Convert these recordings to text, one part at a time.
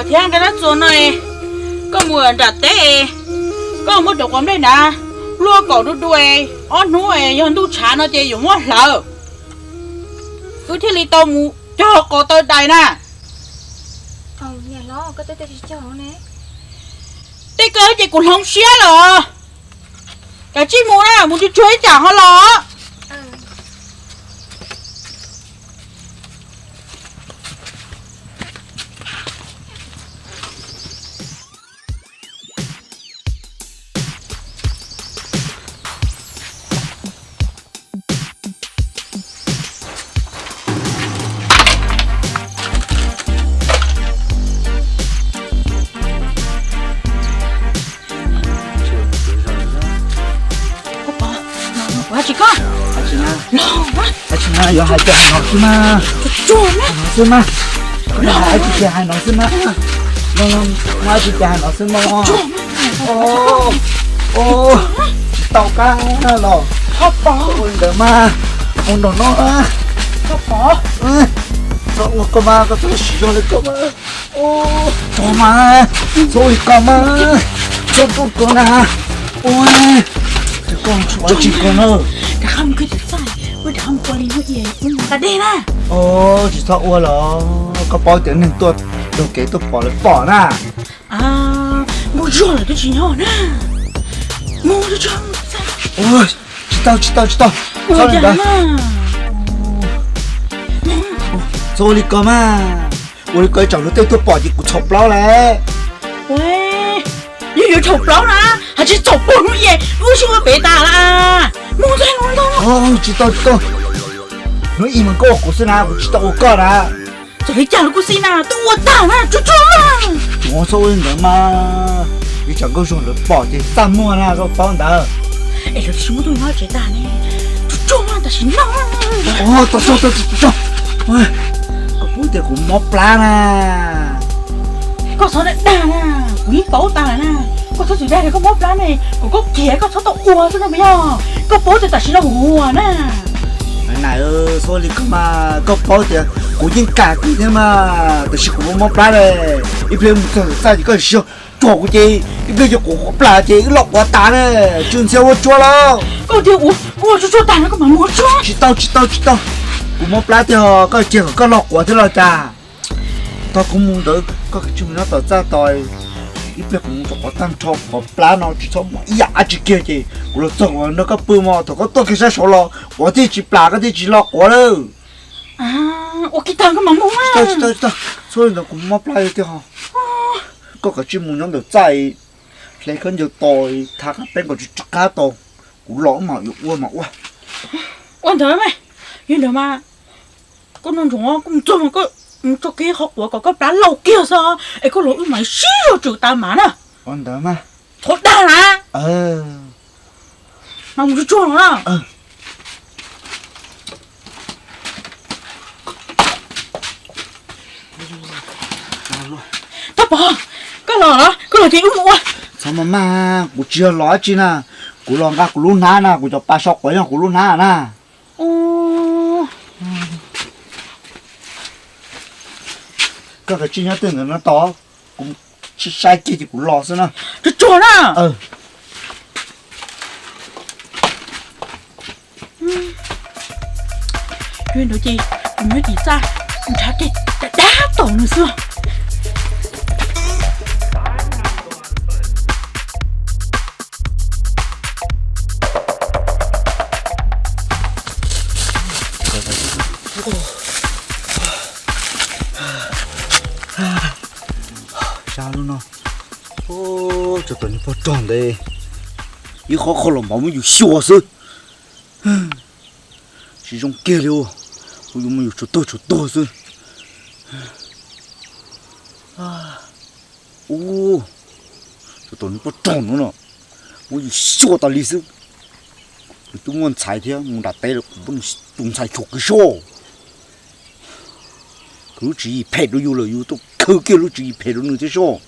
Thiab nqa rab txuas no, koj mus nram teb, koj muab cov quav nplej na luaj kaum du du, ob hnub yog ntuj tshav no ces yuav muab hlawv. Wb thiaj li tau mus cog qos taw dais na. Tej koj ces kuv hloov siab lawm. Kav tsij mus na, mus tsuag tsuag ib tsam ho los. Ua tsis koj, ua tsis na, yuav hais tias hais no xwb mas, hais no xwb mas, hais tsis tias hais no xwb mas, hais tsis tias hais no xwb mas. Tsis tau kab los, ua li ntawd mas, ua nraum no, txhob ua koj mas, koj txhob siv zog li koj mas. Tso mas, txhob ua li koj mas, txhob ua koj na. Ua, koj tsis koj na. Tsis txhob ua los, koj paub tias neeg tuaj taug kev tuaj pom lawv pom na. Npau zog lawm twb tsis yog na. Tsis tau, tsis tau, tsis tau. Txhob ua li ko mas, ua li ko ib tsam luag tej tuaj pom ces kuv txhaum plaub lawm. Yog yuav txhaum plaub na, hais tsis txhaum puag hnub i, wb sib ua pem tas lawm. Tsis tau, tsis tau. Hnub i mas koj ua kuv xwb na, kuv tsis tau ua koj na. Txawm li cas los kuj xij na, twb ua tag na, tsuag tsuag mas. Tsuag txhob ua li ntawd mas, ib tsam nkauj zog lawv pom ces txaj muag na, koj paub ntawd. Es lawv tsis muab tuaj nyob tsev tag ne, tsuag tsuag mas tam sim no. Tso, tso, tso, tso. Koj paub tias kuv mob plab na. Koj txhob dag dag na, kuv yeej paub tas lawm na. Koj txhob txwm dag tias koj mob plab ne, kom koj khiav koj txhob tau ua xwb no puas yog? Koj paub tias tam sim no kuv huam na. Nai, txhob li ko mas, koj paub tias kuv yeej kam koj thiab mas, tiam sis kuv mob plab ne, ib pliag mus txog ntawm txaj ces koj sim tsuag kuv ces ib pliag yog kuv quav plas ces wb los quav tas ne, tsw ntxhias ua tsuag lawm. Koj tias ua, ua tsuag tsuag tas no koj mam mus tsuag. Tsis tau, tsis tau, tsis tau, kuv mob plab tiag, koj cia kom koj los quav thiab los cas. Tag kuv mus ntawd koj kav tsij mus nyob tom txaj tos, ib pliag kuv mus rau qhov tag nrho qhov plab no tsis txhob muaj ib yam dab tsi kiag ces kuv los txog kuv nrog koj pw mog, thaum koj tuaj kiag sab saud los quav thiaj tsis plam koj thiaj tsis los quav lawm. Ua kiag tag koj mam mus. Tsis tau, tsis tau, tsis tau, txhob li ntawd kuv mob plab tiag. Koj kav tsij mus nyob ntawm txaj, hle khaub ncaws tos, tha qab peeb kom tsis rov qab tau, kuv los wb mam yuav ua mas ua. Ua ntawd mas, yog ntawd mas, koj nco ntsoov koj mus txog mas koj mus tso kiag qhov quav kom koj plab laus kiag xwb es koj los wb mam sib zog tswm tas mas na. Ua ntawd mas. Thov dag na. Mas mus tsuag tsuag no na. Thov Pov, koj los, koj los ces wb mus ua. Txhob maj maj, kuv tsis yog los dab tsi na, kuv los nqa kuv lub hnab na, kuv cov pas so quav yog kuv lub hnab na. Koj kav tsij nyob tej ntawd no tos, kuv saib kiag ces kuv los xwb na. Tsuag tsuag na. Yog li ntawd ces kuv nyob tim txaj nrhav kiag dab tom nws xwb. Sab lub no, tsov tom niag pog rog ntawd, ib qhov qhov los npaum muab yus xyuas xwb. Tsis zoo kiag li, kuv yuav muab yus tsuag tuag tsuag tuag xwb. Ub, tsov tom niag pog rog no no, muab yus xyuas tas li xwb. Nws twb muaj ntxhais thiab, mus nram teb lawm kuv muab nws tus ntxhais xyuas kiag soj. Khwv lub tswv yim phem rau yus lawm, yus tuaj khwv kiag lub tswv yim phem rau nws thiab soj.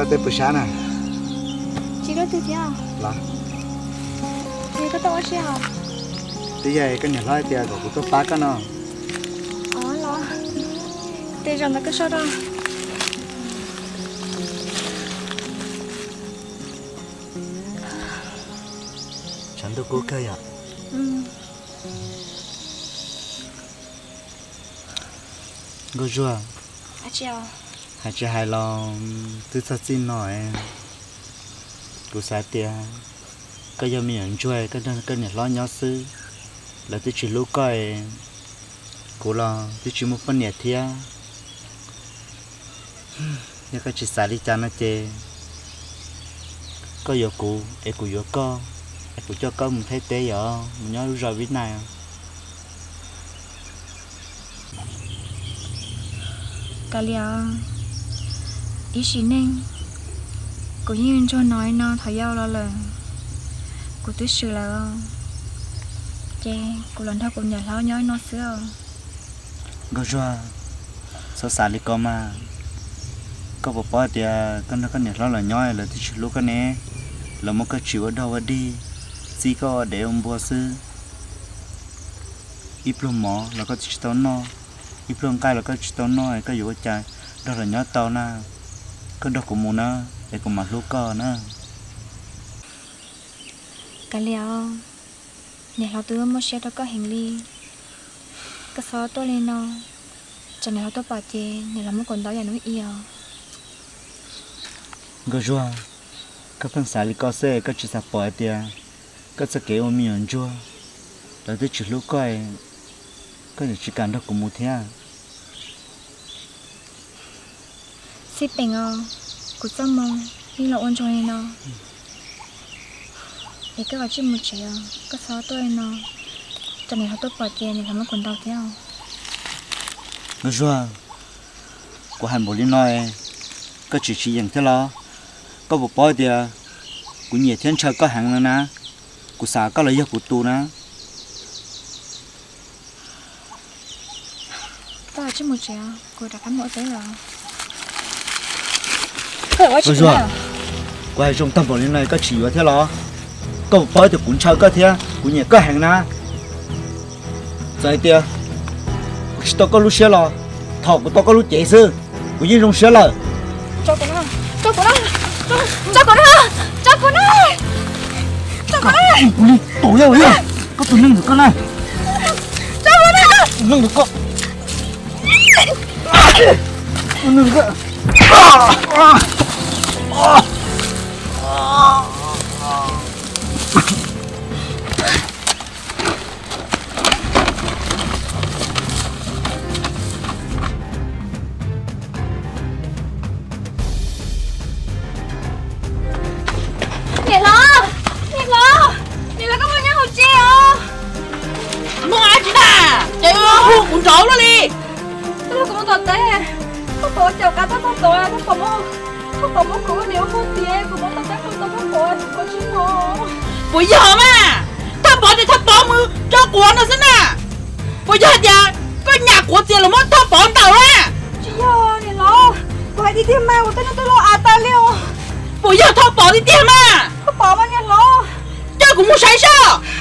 Koj twb pw sab na. Tsis luaj twg thiab. Los, koj tuaj ua si os? Twb yog koj niam hlob tias kom kuv tuaj pab koj no. Os los, tej zaum ntawd koj so rau. Tshav ntuj kub kawg yom. Nkauj Zuag, hais tsis hais los twb txog txij no, kuv xav tias koj yog me nyuam ntsuag, koj nrog koj niam hlob nyob xwb, lawv twb tsis hlub koj, kuv los twb tsis muaj poj niam thiab. Yog koj tsis xav li cas no ces koj yuav kuv es kuv yuav koj, es kuv coj koj mus Thaib teb yom, mus nyob lub zos Vib Nais. Kav liam, ib sim neej kuv yeej ntsuag no no thaum yau los lawm, kuv twb swm lawm, ces kuv los nrog kuv niam hlob nyob no xwb os. Nkauj Zuag, txhob xav li ko mas. Koj puas paub tias koj nrog koj niam hlob los nyob lawv twb tsis hlub koj ne, lawv muab koj tsim ua dog ua dig, txib koj ua dev ua npua xwb. Ib pluag mov los koj twb tsis tau noj, ib pluag nqaij los koj tsis tau noj, koj yuav ua cas nrog lawv nyob tau na? Koj nrog kuv mus na, es kuv mam hlub koj na. Kav liam, niam hlob twb muaj siab rau koj heev li, koj txhob tuaj li no, tsam niam hlob tuaj pom ces niam hlob muab kuv ntaus yam hnub i os. Nkauj Zuag, koj pheej xav li ko xwb, koj tsis xav pom hais tias koj txoj kev ua me nyuam ntsuag, lawv twb tsis hlub koj, koj yuav tsis kam nrog kuv mus thiab. Xij peem os, kuv txoj hmoo yeej los ua ntsuag li no, es koj kav tsij mus tsev os, koj txhob tuaj li no, tsam niam hlob tuaj pom ces niam hlob muab kuv ntaus thiab. Nkauj Zuag, kuv hais npaum li no, koj tseem tsis yeem thiab los? Koj puas paub tias kuv nyiam thiab ntshaw koj heev no na, kuv xav koj los yog kuv tus na. Koj kav tsij mus tsev, kuv rov qab mus ua teb lawm. Nkauj Zuag, kuv hais zoo tag npaum li no koj tsis yuav thiab los? Koj puas paub tias kuv ntshaw koj thiab kuv nyiam koj heev na. Txawm hais tias kuv tsis tau koj lub siab los thov kuv tau koj lub cev xwb, kuv yeej zoo siab lawm. Tso kuv na, tso kuv na, tso kuv na, tso kuv na, tso kuv na. Kuv li tus yog koj tus neeg ntawm koj na. Tso kuv na. Tus neeg ntawm koj. Tus neeg ntawm koj. Niam hlob, niam hlob, niam hlob, koj muaj nyob hauv tsev os? Muaj dab tsi na, ces hu kuv nrov luaj li. Koj los kuv mus tom teb, Thoj Pov caum qab Thoj Pov, Thoj Pov, Thoj Pov muab kuv ua niam ua hmoob tiav, kuv mus tom teb kuv tau Thoj Pov, kuv tsis hnov. Puas yog mas? Thoj Pov ces Thoj Pov mus tso quav no xwb na. Puas yog hais tias koj nyas quav txias los muab Thoj Pov ntaus na? Tsis yog niam hlob, kuv hais tiag tiag mas, kuv tej neeg tuaj los av tas li os. Puas yog Thoj Pov tiag tiag mas? Thoj Pov mas niam hlob. Coj kuv mus saib saib.